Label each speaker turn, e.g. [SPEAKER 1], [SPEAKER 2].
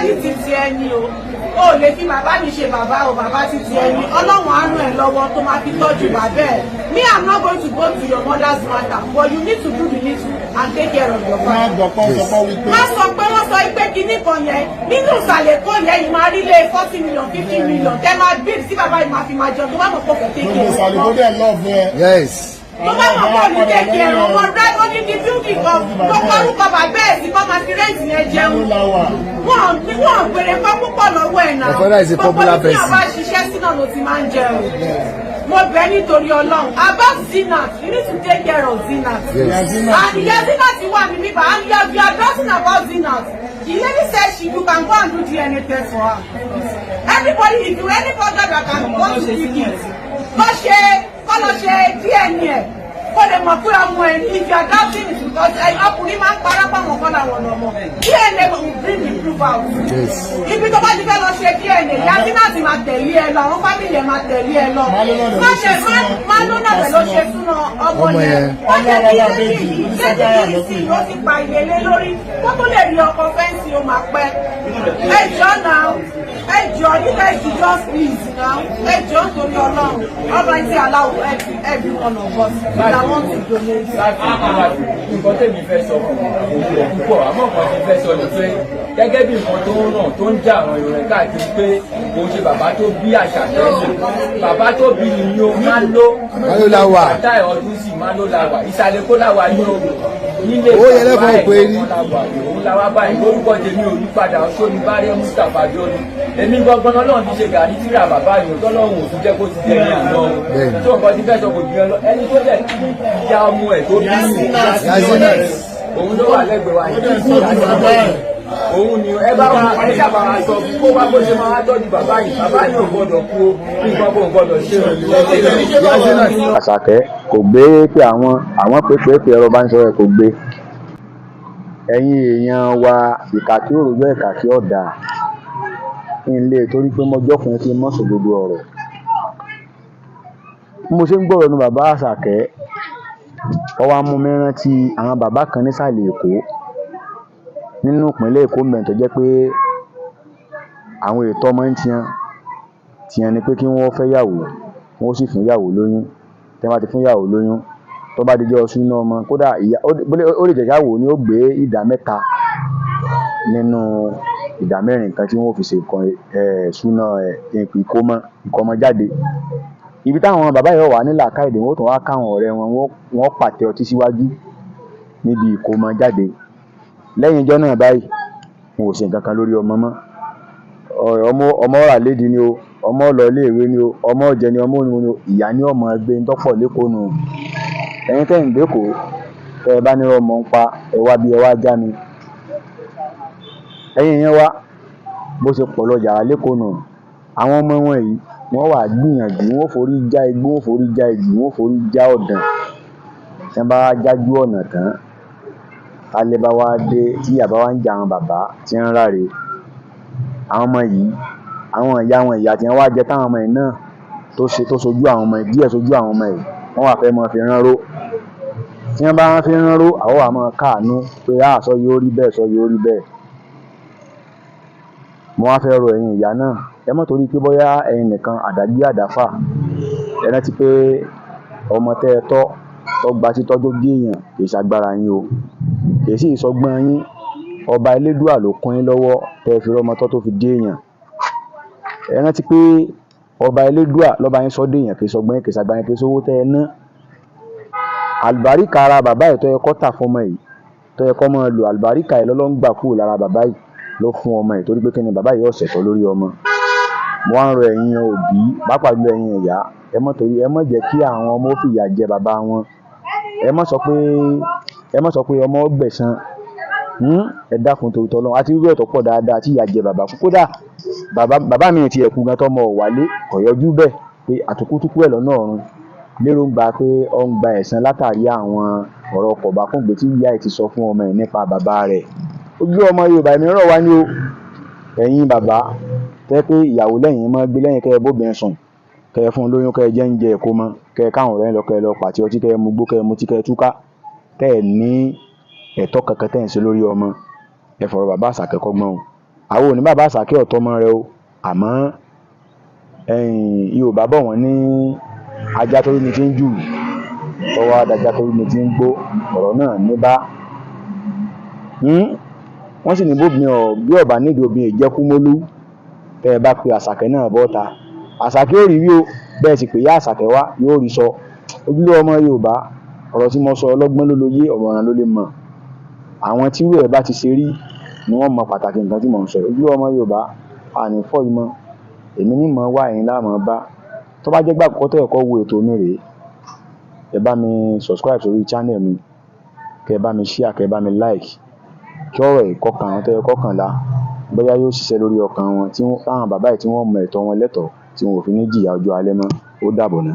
[SPEAKER 1] Daddy ti ti ẹni o. O lè fi bàbá mi ṣe bàbá o, bàbá ti ti ẹni. Ọlọ́run á ràn ẹ́ lọ́wọ́ tó máa fi tọ́jú bàbá ẹ̀. Me, I'm not going to go to your mother's matter, but you need to do the needful and take care of your
[SPEAKER 2] Má
[SPEAKER 1] father.
[SPEAKER 2] gbọ́ pọ́n sọ pé wípé
[SPEAKER 1] Má sọ pé wọ́n sọ pé kinní kan yẹn nínú ìsàlẹ̀ kó yẹn, yìí máa rí lé 40 million, 50 million tẹ́ máa bí tí bàbá yìí máa fi máa jẹun, tó bá mọ̀ pé kò take
[SPEAKER 2] gbogbo
[SPEAKER 1] care of
[SPEAKER 2] ìsàlẹ̀
[SPEAKER 1] wọn.
[SPEAKER 2] kó dẹ̀ love ẹ.
[SPEAKER 1] Tó bá mọ̀ pé òní take care of wọn rẹ́, ó ní di building kan tó kọ́rùkọ bàbá ẹ̀ sí, kọ́ máa fi rent yẹn jẹun.
[SPEAKER 2] Ló la wà.
[SPEAKER 1] Wọn ní wọn gbèrè kọ́ púpọ̀ lọ́wọ́ ẹ̀ náà.
[SPEAKER 3] Your father is a popular
[SPEAKER 1] Gbogbo ibi tí
[SPEAKER 3] person.
[SPEAKER 1] wọn bá ṣiṣẹ́ sí náà ló ti máa ń jẹun. Mo bẹ̀ nítorí Ọlọ́run. About Zinat, you need to take care of Zinat.
[SPEAKER 2] Zinat.
[SPEAKER 1] And ìyá Zinat wà ní bíbá, and you are talking about Zinat. The lady said she, you can go and do DNA test for her. Everybody, if you any brother that can want to pick it, kọ́ ṣe, kọ́ lọ ṣe DNA ẹ̀, kó lè mọ̀ pé ọmọ ẹ̀ ní. If you are doubting it, because ẹ ọkùnrin máa ń parọ́ pàwọn kọ́ làwọn ọmọ, DNA will bring the proof out. Ibi tó bá ti fẹ́ lọ ṣe DNA, ìyá Zinat máa tẹ̀lé ẹ lọ, àwọn family ẹ máa tẹ̀lé ẹ lọ. Má ṣe má lónà rẹ̀ ló ṣe súná ọmọ
[SPEAKER 3] Ọmọ
[SPEAKER 1] yẹn.
[SPEAKER 3] yẹn.
[SPEAKER 1] Wọ́n jẹ́ kí lady yìí, lady yìí sì ló ti pa ilé lé lórí kó tó lè rí ọkọ fẹ́ǹsì, ó máa pẹ́. Ẹ jọ̀ọ́ náà, ẹ jọ̀ọ́, you guys should just please now. Ẹ jọ̀ọ́, nítorí Ọlọ́run. Almighty Allah will help every one of us that want to donate.
[SPEAKER 4] Láti nǹkan tèmi fẹ́ sọ kò pọ̀ púpọ̀, àmọ́ nǹkan tí fẹ́ sọ ni pé gẹ́gẹ́ bí nǹkan tó ń ràn, tó ń já àwọn èèyàn káàkiri pé kò ń ṣe bàbá tó bí Àṣàkẹ́ ni, bàbá tó bí ni o máa ló
[SPEAKER 3] Máa ló la wà.
[SPEAKER 4] Bàtà ọdún sì máa ló la wà, ìsàlẹ̀ kó la wà ní o nílé.
[SPEAKER 3] Owó yẹn lẹ́fọ̀ọ́ pé ní.
[SPEAKER 4] Òun la wá báyìí. Lórúkọ tèmi ò ní padà, Sóni Bárẹ́ Mustapha Abiodun. Èmi gbọ́ngbọ́n náà ti ṣe gàrí tíra bàbá yìí, tọ́lọ́run ò tún jẹ́ kó ti jẹ́ ní àná o. Tó nǹkan ti fẹ́ sọ kò jù ẹ lọ. Ẹni tó dẹ̀ ya ọmọ ẹ̀ tó bí
[SPEAKER 3] Yazinat.
[SPEAKER 4] òun ló wà lẹ́gbẹ̀ẹ́ wa yìí. Òun ni ẹ bá wa, ẹ sábà wa sọ kó wá bó ṣe máa wá tọ́jú bàbá yìí. Bàbá yìí ò gbọ́dọ̀ kú o, nǹkan kò gbọ́dọ̀ ṣe o.
[SPEAKER 3] Yazinat.
[SPEAKER 5] Àṣàkẹ́ kò gbé pé àwọn pé ẹ̀rọ bá ń sọ̀rọ̀ ẹ̀ kò gbé. Ẹ̀yin èèyàn wa, ìkà tí ó rojọ́, ìkà tí ó dáa ń lé torí pé mo jọ́kùnrin kí n mọ́ sòdodo ọ̀rọ̀. Bí mo ṣe ń gbọ́rọ̀ nu bàbá Àṣàkẹ́, ó wá mú mi rántí àwọn bàbá kan nísàlẹ̀ Èkó, nínú ìpínlẹ̀ Èkó mẹ́rin, tó jẹ́ pé àwọn ètò ọmọ ń tiyan tiyan ni pé kí wọ́n fẹ́ yàwó, wọ́n sì fún yàwó lóyún. Tí wọ́n bá ti fún yàwó lóyún, tó bá dijọ́ súná ọmọ, kódà ìyá ó lè jẹ́ yàwó ni ó gbé ìdá mẹ́ta nínú ìdá mẹ́rin nǹkan tí wọ́n fi ṣe nǹkan súná ìkómọ, ìkómọjáde. Ibi táwọn bàbá yìí wà ní làákàyè, wọ́n tún wá káwọn ọ̀rẹ́ wọn, wọ́n pàtẹ ọtí síwájú níbi ìkómọjáde. Lẹ́yìn ijọ́ náà báyìí, wọn ò ṣe nǹkan kan lórí ọmọ mọ́. Ọmọ ọmọ rà lédi ni o, ọmọ lọ iléèwé ni o, ọmọ jẹ ni, ọmọ òun ni o, ìyá ní ọmọ gbé ń tọ́pọ̀ lẹ́kọ̀ọ́ nù. Ẹ̀yin tẹ́ ń gbẹ́kọ̀ọ́, tẹ́ ẹ bá ní ọmọ ń pa ẹ wá bí ẹ wá já mi. Ẹ̀yin yẹn wá bó ṣe pọ̀ lọ yàrá lẹ́kọ̀ọ́ nù. Àwọn ọmọ wọn yìí, wọ́n wà gbìyànjú, wọ́n forí já igbó, wọ́n forí já ijù, wọ́n forí já ọ̀dàn. Tí wọ́n bá wá jájú ọ̀nà tán, tálẹ́ bá wá dé, tí ìyà bá wá ń jẹ àwọn bàbá tí ń ráre àwọn ọmọ yìí, àwọn ìyá wọn, ìyá tí wọ́n wá jẹ táwọn ọmọ yìí náà tó ṣe tó sojú àwọn ọmọ yìí díẹ̀, sojú àwọn ọmọ yìí, wọ́n wá fẹ́ máa fi ránró. Tí wọ́n bá fi ránró, àwọn wà máa káàánú pé á sọ yóò rí bẹ́ẹ̀, sọ yóò rí bẹ́ẹ̀. Mo wá fẹ́ rọ ẹ̀yin ìyá náà, ẹ má torí pé bóyá ẹ̀yin nìkan àdágbé àdáfà. Ẹ rántí pé ọmọ tẹ́ ẹ tọ́ tó gba títọ́ tó bí èèyàn, kì í ṣagbára yín o, kì í sì sọgbọ́n yín. Ọba Elédùà ló kún yín lọ́wọ́ tẹ́ ẹ fi rọ́mọ tọ́ tó fi dé èèyàn. Ẹ rántí pé ọba Elédùà lọ́ba yín sọ́ dé èèyàn, kì í sọgbọ́n yín, kì í ṣagbára yín, kì í ṣowó tẹ́ ẹ ná. Àlùbáríkà ara bàbá yìí tó yẹ kó tà fún ọmọ yìí, tó yẹ kó máa lò, àlùbáríkà yìí lọ́lọ́ ń gbà kúrò lára bàbá yìí ló fún ọmọ yìí, torí pé kí ni, bàbá yìí ọ̀sẹ̀ tọ́ lórí ọmọ. Mo wá ń rọ ẹ̀yin òbí, pàápàá jùlọ ẹ̀yin ìyá, ẹ má torí, ẹ má jẹ́ kí àwọn ọmọ ó fìyà jẹ bàbá wọn. Ẹ má sọ pé ọmọ ó gbẹ̀san. Ẹ dákun torí tọlọ́run. Àti irú ẹ̀ tó pọ̀ dáadáa tí ìyà jẹ bàbá. Kódà bàbá bàbá mi ti ẹ̀kú gan, tọmọ ò wálé, kò yọjú bẹ́ẹ̀ pé àtúkútúkú ẹ̀ lọ́nà ọ̀run, lérògbà pé ó ń gba ẹ̀san látàrí àwọn ọ̀rọ̀ kọ̀bákùngbé tí ìyá ẹ̀ ti sọ fún ọmọ ẹ̀ nípa bàbá rẹ̀. Ojú ọmọ Yorùbá, èmi rọ̀ wá ní o. Ẹ̀yin bàbá tẹ́ pé ìyàwó lẹ́yìn máa gbé lẹ́yìn, kẹ́ ẹ bóbìnrin sùn, kẹ́ ẹ fún un lóyún, kẹ́ ẹ jẹ́ ń jẹ ẹ̀kọ́ mọ́, kẹ́ ẹ káwọn ọ̀rẹ́ yín lọ, kẹ́ ẹ lọ pàtí ọtí, kẹ́ ẹ mugbó, kẹ́ ẹ mutí, kẹ́ ẹ túká, tẹ́ ẹ ní ẹ̀tọ́ kankan tẹ́ ẹ̀ ń ṣe lórí ọmọ. Ẹ fọ̀rọ̀ bàbá Àṣàkẹ́ kọ́gbọ́n o. Àwọn ò ní bàbá Àṣàkẹ́ ọ̀tọ́ ọmọ rẹ o, àmọ́ Yorùbá bọ̀ wọ́n ní ajá tó rí ni ti ń jù tọwọ́ adájá tó rí ni ti ń gbó, ọ̀rọ̀ náà ní bá. Wọ́n sì ní bóbin ọ̀ bí ọ̀bà nídìí obìnrin ìjẹ́kúmólú. Tẹ́ ẹ bá pe Àṣàkẹ́ náà bọ́ta, Àṣàkẹ́ ò rí wí o, bẹ́ẹ̀ sì pé ìyá Àṣàkẹ́ wá yóò rí sọ. Ojúlówó ọmọ Yorùbá, ọ̀rọ̀ tí mo sọ ọlọ́gbọ́n ló lóye, ọ̀mọ̀ràn ló lè mọ̀. Àwọn tí irú ẹ̀ bá ti ṣe rí ni wọ́n mọ pàtàkì nǹkan tí mò ń sọ. Ojúlówó ọmọ Yorùbá, àní fọ́ ìmọ̀, èmi ní mọ̀ wá, ẹ̀yin lá mọ̀ bá. Tó bá jẹ́ gbà àkọ́kọ́ tó ẹ̀kọ́ wo ètò mi rèé, ẹ bá mi subscribe sórí channel mi, kẹ́ ẹ bá mi share, kẹ́ ẹ bá mi like, kí ọ̀rọ̀ yìí kó kan àwọn tó yẹ kó kàn lá, bóyá yóò ṣiṣẹ́ lórí ọkàn wọn tí táwọn bàbá yìí tí wọ́n mọ ẹ̀tọ́ wọn lẹ́tọ̀ọ́, tí wọn ò fi ní jìyà ọjọ́ alẹ́ mọ́. Ó dàbọ̀ ná.